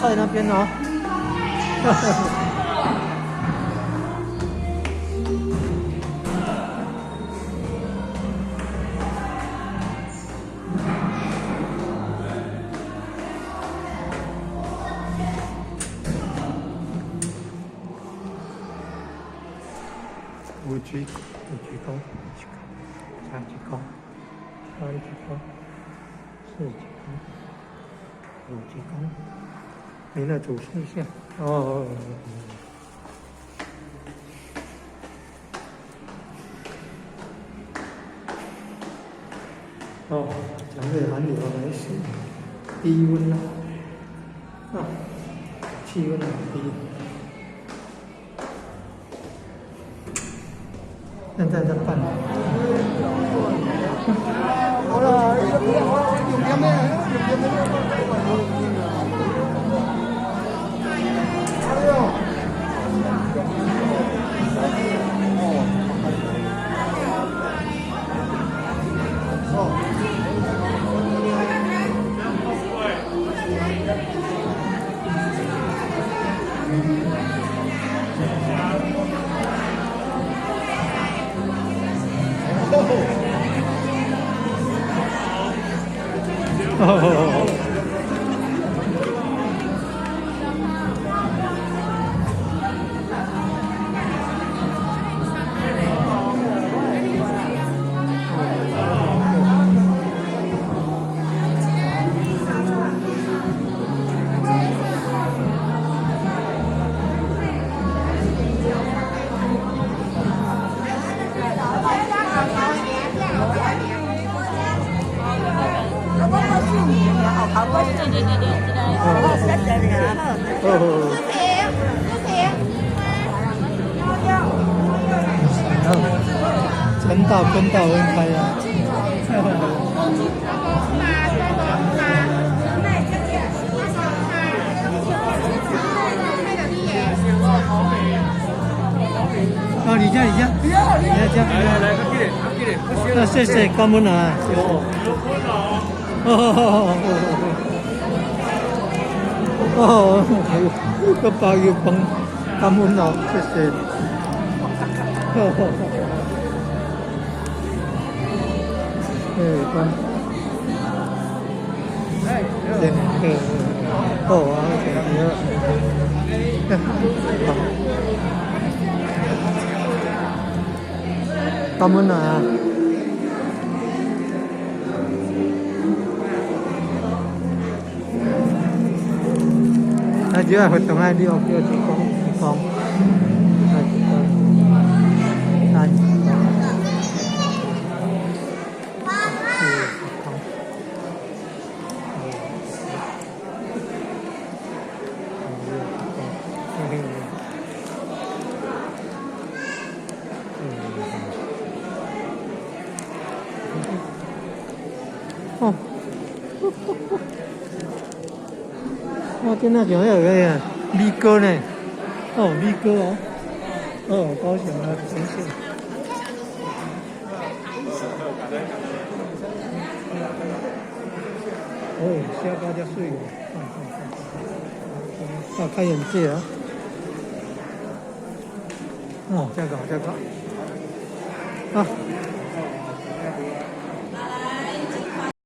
菜那邊哦。五鞠五鞠躬，三鞠躬，三鞠躬，四鞠躬，五鞠躬。弥勒祖師像，哦。哦，強烈寒流來襲，低溫啦，啊，氣溫很低。現在在辦。好啦，用點咩？用點咩？哎呦！哦。哦。成道跟道分開啊！哦，你家你家，你家，來來來，較緊嘞，較緊嘞。那謝謝感恩啊！哦哦哦，個包要崩，感恩哦，謝謝。哎，關，對，好啊，好，感恩啊！啊，主要活動啊，你學叫一講一講，二鞠躬，三鞠躬，四鞠躬，五六鞠躬，嘿嘿，嗯，哦。我今仔像彼个啊，米糕呢？哦，米糕哦，哦，高雄啊，真是。哦，写甲遮媠哦，大開眼界啊！哦，這個這個，啊。